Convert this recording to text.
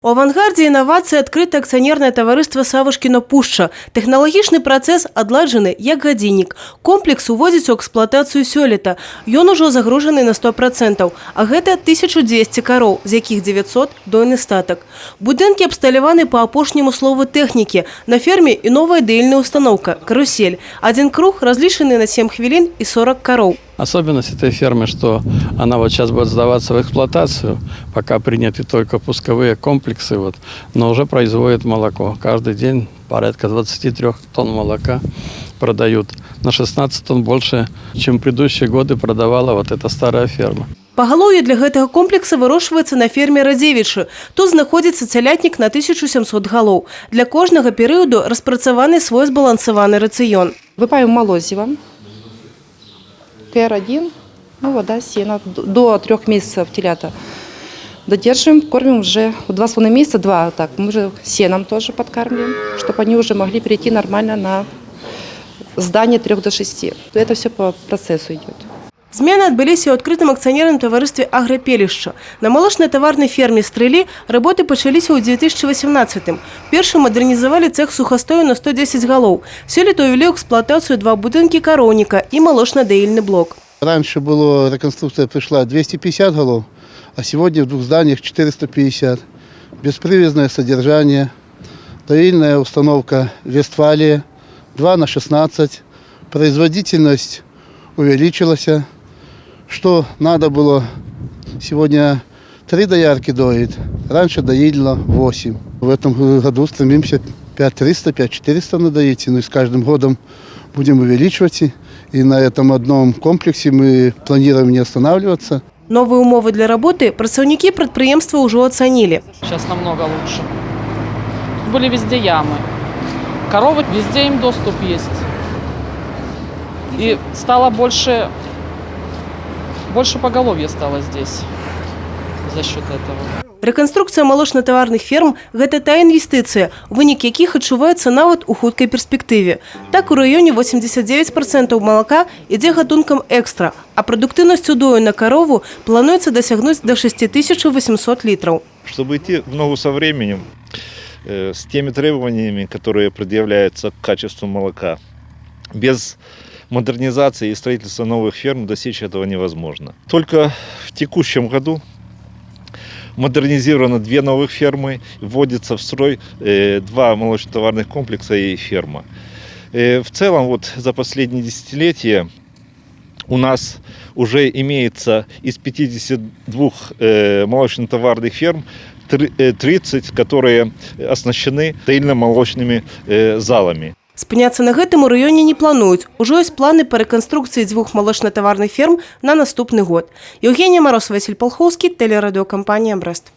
У авангардзе інавацыі адкрытае акцыянернае таварыства «Савушкіна Пушча». Тэхналагічны працэс адладжаны як гадзіннік. Комплекс уводзіць у эксплуатацыю сёлета. Ён ужо загружаны на 100%, а гэта 1200 кароў, з якіх 900 дойны статак. Будынкі абсталяваны па апошняму слову тэхнікі. На ферме і новая даільная установка карусель. Адзін круг разлічаны на 7 хвілін і 40 кароў. Особенность этой фермы, что она вот сейчас будет сдаваться в эксплуатацию, пока приняты только пусковые комплексы, вот, но уже производит молоко. Каждый день порядка 23 тонн молока продают. На 16 тонн больше, чем в предыдущие годы продавала вот эта старая ферма. Пагалоўе для гэтага комплекса вырошчваецца на ферме Радзевічы. Тут знаходзіцца цялятнік на 1700 галоў. Для кожнага перыяду распрацаваны свой збалансаваны рацыён. Выпаиваем молозивом. ТР-1, ну, вода, сено. До 3 месяцев телята додерживаем, кормим уже в 2,5 месяца, два, так, мы уже сеном тоже подкармливаем, чтобы они уже могли перейти нормально на сдание 3 до 6. Это все по процессу идет. Змены адбыліся ў адкрытым акцыянерным таварыстве «Аграпелішча». На малочна-таварнай ферме «Стрылі» работы пачаліся ў 2018-м. Першым мадэрнізавалі цэх сухастою на 110 галоў. Сёлета ўвялі ў эксплуатацыю два будынкі кароўніка і малочна-даільны блок. Раньше было, реконструкция пришла 250 голов, а сегодня в двух зданиях 450. Беспривязное содержание, доильная установка «Вестфалия» 2 на 16. Производительность увеличилась. Что надо было, сегодня три доярки доит, раньше доили 8. В этом году стремимся 5300, 5400 надоить, ну и с каждым годом будем увеличивать. И на этом одном комплексе мы планируем не останавливаться. Новыя умовы для работы працаўнікі прадпрыемства ўжо ацанілі. Сейчас намного лучше. Тут были везде ямы. Коровы, везде им доступ есть. И стало больше, больше поголовья стало здесь за счет этого. Рэканструкцыя малочна-таварных ферм – гэта тая інвестыцыя, вынік якіх адчуваецца нават у хуткай перспектыве. Так, у раёне 89% малака ідзе гатункам экстра, а прадуктыўнасць удою на карову плануецца дасягнуць да 6800 літраў. Чтобы идти в ногу со временем, с теми требованиями, которые предъявляются к качеству молока, без модернизации и строительства новых ферм достичь этого невозможно. Только в текущем году модернизировано две новых фермы, вводится в строй два молочно-товарных комплекса и ферма. В целом, вот за последние десятилетия у нас уже имеется из 52 молочно-товарных ферм 30, которые оснащены доильно-молочными залами. Спыняцца на гэтым у раёне не плануюць. Ужо ёсць планы па рэканструкцыі дзвюх малочна-таварных ферм на наступны год. Яўгенія Мароз, Васіль Палхоўскі, тэлерадыёкампанія «Брэст».